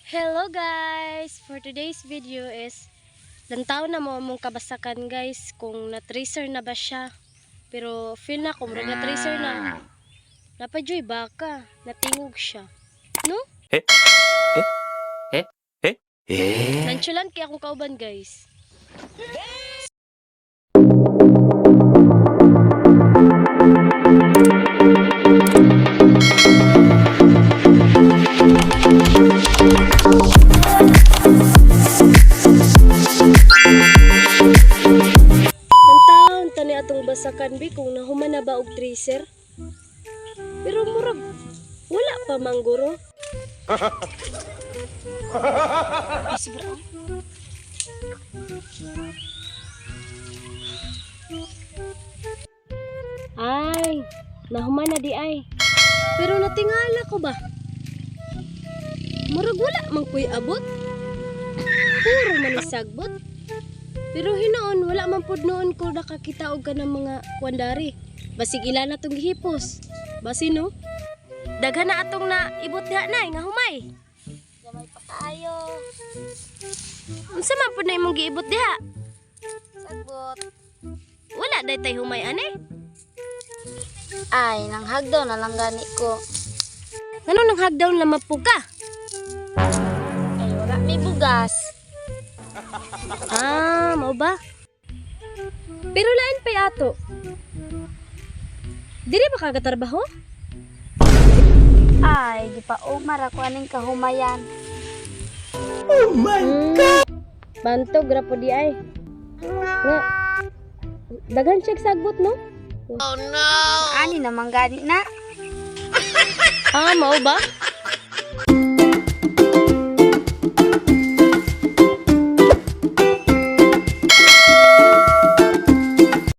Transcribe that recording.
Hello guys! For today's video is lantaw na mo among kabasakan, guys, kung na-tracer na ba siya. Pero feel na ko murag na-tracer na. Napajoy baka, natingog siya. No? Eh? Eh? Eh? Eh? Eh? Nonchalant kay akong kauban, guys. Lantaon tani atong basakan bi kung nahuman na ba og tracer. Pero murag wala pa mangguro. Ay, sobra, oh. Ay, nahuman na di ay. Pero natingala ko ba? Murag wala man ko'y abot. Puro man ni sagbot. Pero hinoon, wala man pud noon ko nakakita og kanang mga kwandari. Basig ila na tong gihipos. Basi no? Daghan na atong na ibot diha nay nga humay. Gamay pa kaayo. Unsa man pud na imong giibot diha? Sagbot. Wala day tay humay ane. Ay, nang hagdaw na lang gani ko. Ngano nang hagdaw na po ka? Ay, wala may bugas. Ah, mao ba? Pero lain pay ato. Diri ba ka gatrabaho? Ay, di pa umar ako aning kahumayan. Bantog ra po di ay. Nga. Daghan siya sagbot no? Ani naman gani na. Ah, mao ba?